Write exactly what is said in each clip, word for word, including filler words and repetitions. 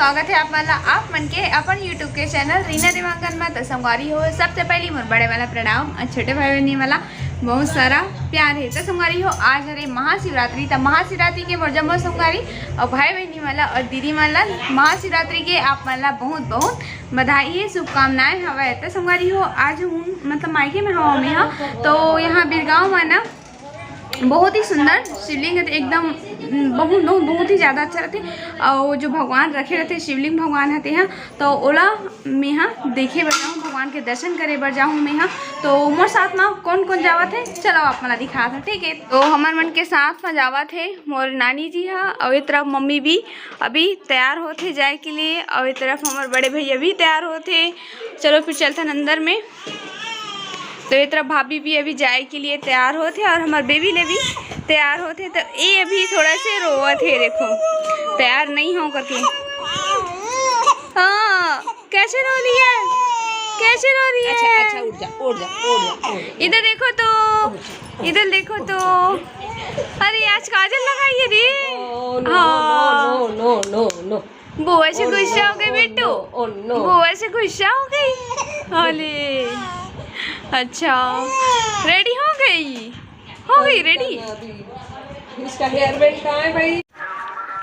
स्वागत है आप मन ला, आप मन के अपन YouTube के चैनल रीना देवांगन में। तो संगवारी हो, सबसे पहली मोर बड़े वाला प्रणाम और छोटे भाई बहनी वाला बहुत सारा प्यार है। तो संगवारी हो, आज हरे महाशिवरात्रि। तो महाशिवरात्रि के मोर जम्मो संगवारी और भाई बहनी वाला और दीदी मन ला महाशिवरात्रि के आप मन ला बहुत बहुत बधाई है, शुभकामनाएं हवय। तो संगवारी हो, आज हूँ मतलब मायके में हवा में हा, तो यहाँ बिरगांव में ना बहुत ही सुंदर शिवलिंग है, एकदम बहुत बहुत बहुत ही ज्यादा अच्छा रहते। और जो भगवान रखे रहते शिवलिंग भगवान हते हैं, तो ओला मेहा देखे बर जाऊँ, भगवान के दर्शन करे बर जाऊँ मेहा। तो मोर साथ में कौन कौन जावत है, चलो आप मन ला दिखात हूँ, ठीक है। तो हमर मन के साथ में जावत है मोर नानी जी हा, और ये तरफ मम्मी भी अभी तैयार होत है जाए के लिए, और ये तरफ हमर बड़े भैया भी तैयार होत है। चलो फिर चलथन अंदर में। तो ये तरफ भाभी भी अभी जाए के लिए तैयार होत है और हमर बेबी ले भी तैयार होत है। तो ये अभी थोड़ा से रोवत है, देखो तैयार नहीं हो करके। हाँ, कैसे रो रही है, कैसे रो रही है? अच्छा, अच्छा, उठ जा, उठ जा, उठ जा, उठ जा। इधर देखो तो, इधर देखो तो। अरे, आज काजल लगाई है रे। Oh, no, हाँ। No, no, no, no, no। बुआ से गुस्सा हो गई बेटू। Oh, no। बुआ से गुस्सा हो गई। अरे, अच्छा, रेडी हो गई, हो गई रेडी। इसका हेयर बैंड कहाँ है भाई?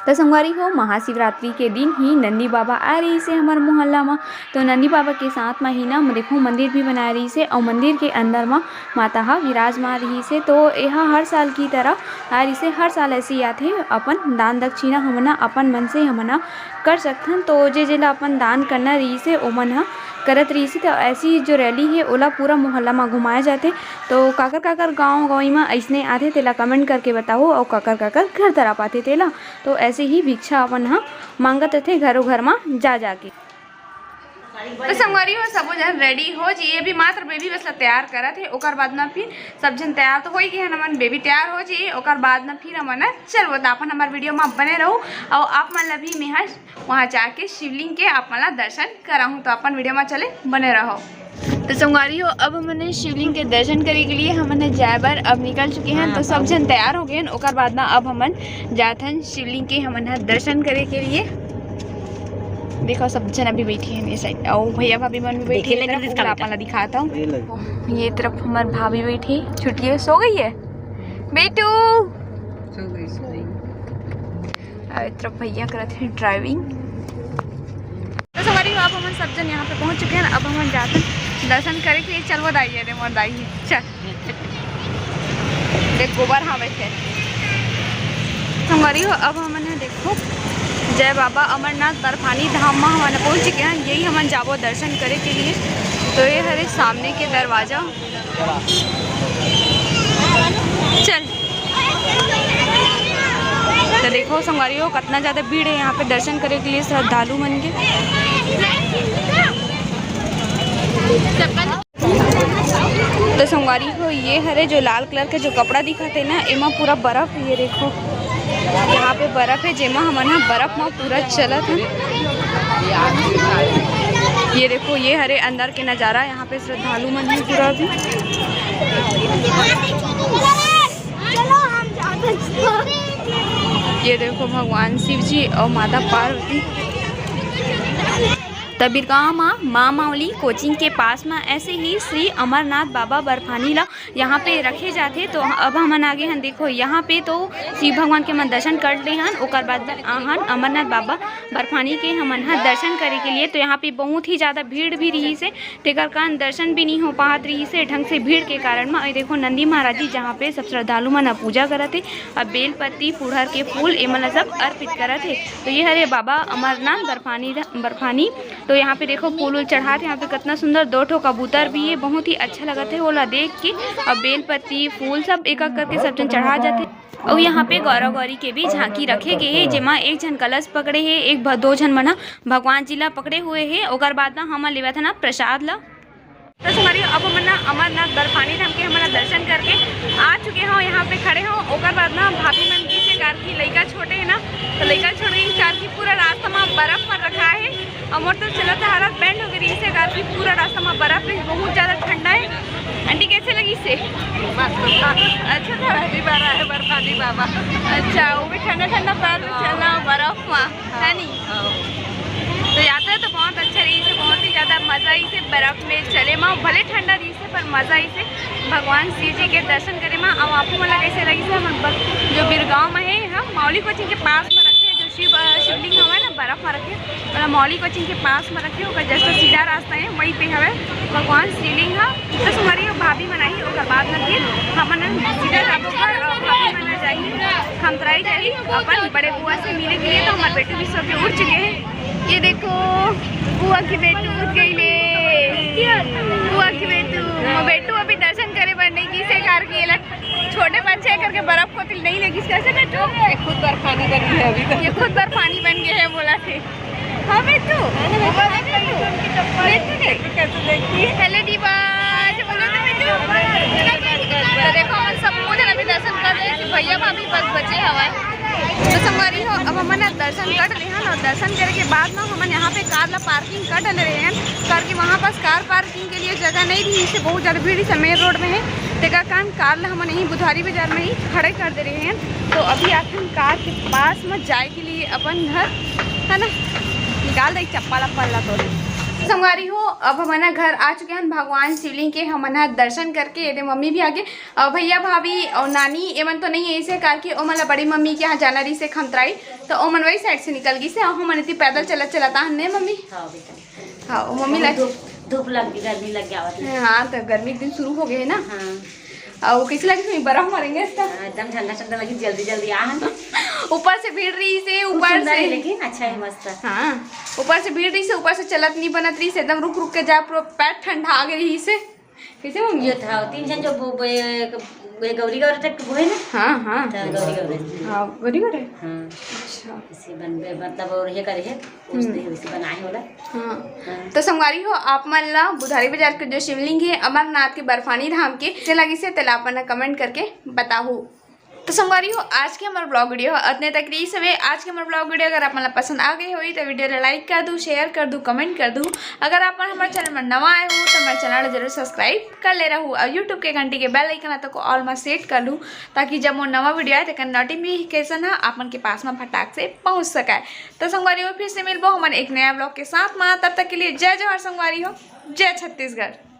तो संगवारी हो, महाशिवरात्रि के दिन ही नंदी बाबा आए रहिस हे हमर मोहल्ला म। तो नंदी बाबा के साथ म ही ना, देखो, मंदिर भी बनाए रहिस हे और मंदिर के अंदर म माता ह विराजमान रहिस हे। तो एहा हर साल की तरह आए रहिस हे, हर साल ऐसे ही आथे। अपन दान दक्षिणा हमन ह अपन मन से हमन ह कर सकथन। तो जे जेला अपन दान करना रहिस हे, ओमन ह करत रहिस हे। तो ऐसी जो रैली हे, ओला पूरा मोहल्ला म घुमाए जाथे। तो काकर काकर गाँव गंवई म अइसने आथे, तेला कमेंट करके बताओ, अउ काकर काकर घर तरफ आथे तेला। तो ऐसे ही भिक्षा अपन ह मांगत रथे घरो घर म जा जाके। तो संगवारी हो, सबो झन रेडी हो जी। अभी मात्र बेबी बस ला तैयार करत हे, ओकर बाद म फिर सब झन तैयार तो हो ही गए हन हमन। बेबी तैयार हो जी, ओकर बाद म फिर हमन ह चलबो। त अपन हमर वीडियो म बने रहू, अउ आप मन ला भी मेहा वहाँ जाके शिवलिंग के आप मन ला दर्शन कराहूँ। तो अपन वीडियो म चले बने रहो। तो संगवारी हो, अब हमन शिवलिंग के दर्शन करे के लिए हमन ह जाए बर अब निकल चुके हैं। तो सब झन तैयार हो गए हैं, ओकर बाद ना अब हमन जाथन शिवलिंग के हमन ह दर्शन करे के लिए। देखो, सब झन अभी बैठे हैं ये साइड, और भैया भाभी मन भी बैठे हैं। इधर फूल आप मन ला दिखाता हूँ। ये तरफ हमर भाभी बैठी, छुट्टी है, सो गई है बेटू। सो गई, सो गई। अउ ए तरफ भैया करत हे ड्राइविंग। तो संगवारी हो, अब हमन सब जन यहाँ पे पहुँच चुके हैं। अब हमन जाथन दर्शन करे के लिए। चल वो दाई, ये दे मोर दाई हे, चल। देख गोबर, हाँ, वैसे। संगवारी हो, अब हमन ह देखो जय बाबा अमरनाथ बर्फानी धाम में हमन पहुँच चुके हैं। यही हमन जाबो दर्शन करे के लिए। तो ये हरे सामने के दरवाजा। चल। तो देखो संगवारी हो, कितना ज्यादा भीड़ है यहाँ पे दर्शन करे के लिए श्रद्धालु मन के। तो संगवारी हो, ये हरे जो लाल कलर के जो कपड़ा दिखत हे ना, एमा पूरा बर्फ, ये देखो यहाँ पे बर्फ है, जेमा हमन ह बर्फ में पूरा चलत है। ये देखो, ये हरे अंदर के नजारा, यहाँ पे श्रद्धालु मन है पूरा भी। ये देखो भगवान शिव जी और माता पार्वती। त बिरगांव म माँ मावली कोचिंग के पास म ऐसे ही श्री अमरनाथ बाबा बर्फानी ला यहाँ पे रखे जाथे। तो अब हमन आगे हन, देखो यहाँ पे तो शिव भगवान के हमन दर्शन कर ले हन, ओकर बाद आहन अमरनाथ बाबा बर्फानी के हमन ह दर्शन करे के लिए। तो यहाँ पे बहुत ही ज्यादा भीड़ भी रहिस हे, तेकर कारण दर्शन भी नहीं हो पात रहिस हे ढंग से भीड़ के कारण म। ये देखो नंदी महाराज जी जहाँ पे सब श्रद्धालु मन ह पूजा करत हे, अब बेल पत्ती, पुड़हर के फूल, एमन ला सब अर्पित करत हे। तो ये हरे बाबा अमरनाथ बर्फानी, बर्फानी। तो यहाँ पे देखो फूल उल चढ़ात हे, यहाँ पे कितना सुंदर दो ठो कबूतर भी है, बहुत ही अच्छा लगत है ओला देख के। अब बेल पत्ती, फूल सब एक एक करके सब जन चढ़ा जाथे। अउ यहाँ पे गौरा गौरी के भी झांकी रखे गे हे, जेमा एक झन कलश पकड़े हे, एक भ-, दो झन मन ह भगवान जी ला पकड़े हुए हे। ओकर बाद ना हमन लेवत हन ना प्रसाद ला। तो संगवारी हो, अब हमन ना अमरनाथ बर्फानी धाम के हमन ना दर्शन करके आ चुके हों, यहाँ पे खड़े हों। ओकर बाद ना भाभी मन के से कार की लइका छोटे है ना, तो लइका छोड़ के कार की पूरा रास्ता में बर्फ पर रखा है। अउ मोर तो चलत हालत बैंड हो गई रहिस हे, कार की पूरा रास्ता में बर्फ रहिस, बहुत ज्यादा ठंडा है। आंटी, कैसे लगिस हे? अच्छा था, पहली बार आए बर्फानी बाबा। अच्छा, वो भी ठंडा ठंडा पैर में चलना बर्फ में, है नी? हाँ। तो यात्रा तो बहुत अच्छा रहिस हे, बहुत ही ज्यादा मजा आइस हे। बर्फ में चले मा भले ठंडा रहिस हे, पर मजा आइस हे भगवान शिव जी के दर्शन करे मा। अब आपको मन ला कैसे लगिस हे? हमर ब-, जो बिरगांव में है, हम मावली कोचिंग के पास में रखे, जो शिव, अ, शिवलिंग हवे ना, बर्फ में रखे, मतलब मावली कोचिंग के पास में रखे, ओकर जस्ट सीधा रास्ता है, वहीं पे हवे भगवान शिवलिंग है। तो संगवारी हो, भाभी मन आही, ओकर बाद में फिर हमन सीधा जाबो घर और भाभी मन जाही, खमतराई जाही अपन बड़े बुआ से मिले के लिए। तो हमारे बेटू भी सो के उठ चुके हैं। ये देखो, बुआ के बेटू उठ गई ले। बुआ के बेटू, वो बेटू अभी दर्शन करे बर नहीं गिस हे, कार के एला छोटे बच्चे करके बर्फ कोती नहीं ले गिस। कैसे बेटू? ये खुद बर्फानी बन गई है अभी तो। ये खुद बर्फानी बन गए हैं, बोला थे। हाँ बेटू, बेटू ने। कैसे देखती है? हेलो दीवा, अच्छा बोलो तो बेटू। तो देखो, हमन सब कुछ अभी दर्शन कर रहे हैं, भैया भाभी बस बचे हवाए। तो संगवारी हो, अब हमन ह दर्शन कर ले हन, और दर्शन करे के बाद ना हमन यहाँ पे कार ला पार्किंग कर डले रहे हैं, करके वहाँ पास कार पार्किंग के लिए जगह नहीं रहिस हे, बहुत ज़्यादा भीड़ रहिस हे, मेन रोड में है। तेकर कारण कार ला हमन यहीं बुधवारी बाजार में ही खड़े कर दे रहे हैं। तो अभी आथन कार के पास में जाए के लिए अपन घर, है ना, निकाल दे चप्पल अप्पल ला तो। संगवारी हो, अब हमन ह घर आ चुके हैं भगवान शिवलिंग के, हमन ह दर्शन करके। ये दे मम्मी भी आगे, और भैया भाभी और नानी एमन तो नहीं है, इसे करके ओमन ला बड़ी मम्मी के यहाँ जाना रहिस हे खमतराई, तो ओमन वही साइड से निकल गिस हे, और हमन इतनी पैदल चलत चलत आहन ने मम्मी। हाँ बेटा। हाँ, वो मम्मी ला धूप, धूप लग गई, गर्मी लग गया आवत है। हाँ, तो गर्मी के दिन शुरू हो गए है ना। हाँ। और कैसे लगी तुम्हें बर्फ मारेंगे इसका? हाँ, एकदम ठंडा ठंडा लगी, जल्दी जल्दी आहन। ऊपर से भीड़ रहिस हे, खूब ऊपर सुंदर से है, लेकिन अच्छा है, मस्त है। हाँ, ऊपर से भीड़ रहिस हे, ऊपर से चलत नहीं बनत रहिस हे, एकदम रुक रुक के जा, पूरा पैर ठंडा आ गई रहिस हे। कैसे मम्मी? ये था, तीन जन जो वो, वो, ये, ये गौरी गौरी तक वो है ना? हाँ, हाँ। था गौरी गौरी। हाँ, गौरी गौरी? हाँ। अच्छा। इसे बन, मतलब, और ये करे है, हम्म। उसने इसे बनाए होला। हाँ। हाँ। तो संगवारी हो, आप मन ला बुधारी बाजार के जो शिवलिंग है अमरनाथ के बर्फानी धाम के, कैसे लगिस हे, तेला आप मन comment करके बताहू। तो संगवारी हो, आज के हमर vlog video ह अतने तक रहिस हवे। आज के हमर vlog video अगर आप मन ला पसंद आ गए होही, तो video ला like कर दू, share कर दू, comment कर दू। अगर आप मन हमर channel में नवा आए हो, तो हमर channel ला जरूर subscribe कर ले रहू और YouTube के घंटी के bell icon ला तो all में set कर लू, ताकि जब मोर नवा video आए, तेकर notification ह आप मन के पास में फटाक से पहुंच सके। तो संगवारी हो, फिर से मिलबो हमन एक नया vlog के साथ में। तब तक के लिए जय जोहार संगवारी हो, जय छत्तीसगढ़।